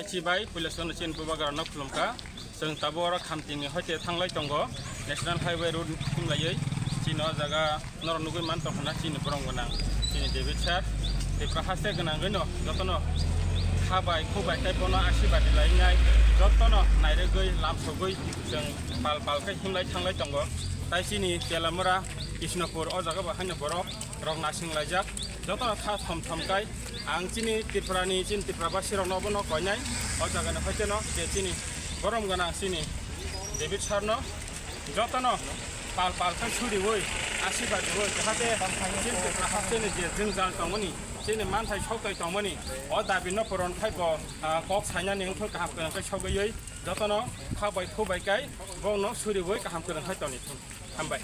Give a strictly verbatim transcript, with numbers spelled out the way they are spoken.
Chibai puila sono chini bubagra no khulumkha. Chwng tabuk oro Khamtingni hoite thanglai tongo, National Highway Road himlaiwi. Chini o jaga norok nugwi man tongkha na chini borom gwnang chini David sir. Tipra haste gwnangwi no jotono kha bai khu bai tei bono asibadi lainai jotono nairwgwi lamsogwi chwng pal pal khe himlai thanglai tongo. Tai chini Telamura Krishnapur o jaga bo haino borok rok nasing laijak. Jotono kha thom thom kai ang chini Tripura ni chini Tripura basi rok no bono koinai o jaga ni hoite no je chini borom gwnang chini David sir no jotono pal pal khe suriwi asibadi wi jahate chini Tripura haste ni je jwngjal tongmani chini manthai soktai tongmani o dabi no puron khai bo, ah, kok sainani wngkha kaham kwrwng khe sogwi jotono kha bai khu bai kai bongno suriwi kaham kwrwng khai toni thung. Hambai.